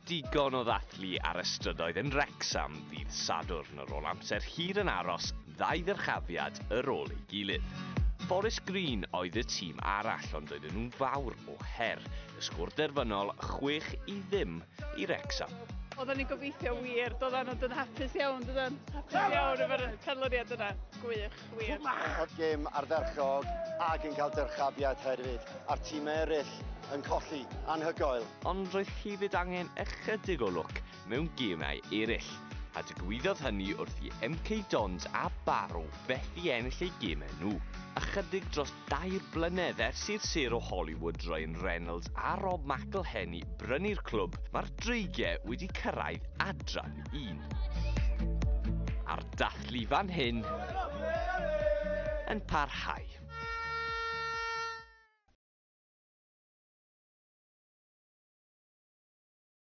Digon o ddathlu ar y strydoedd yn Wrecsam ddydd Sadwrn ar ôl amser hir yn aros ddau ddyrchafiad yr ôl ei gilydd. Forest Green oedd y tîm arall, ond oedden nhw'n fawr o her. Y sgôr derfynol 6-0 i Wrecsam. Oedden ni'n gobeithio wir, doedden nhw'n yn hapus iawn, doedden? Hapus iawn efo'r canlyniad yna. Gwych, wir. Oedd gêm ardderchog ac yn cael dyrchafiad hefyd, a'r tîmau eraill yn colli, anhygoel. Ond roedd hefyd angen ychydig o lwc mewn gemau eraill, a digwyddodd hynny wrth i MK Dons a Barrow fethu ennill eu gemau nhw. Ychydig dros 3 blynedd ers i'r sêr o Hollywood Ryan Reynolds a Rob McElhenney brynu'r clwb, mae'r Dreigiau wedi cyrraedd adran 1. A'r dathlu fan hyn yn parhau.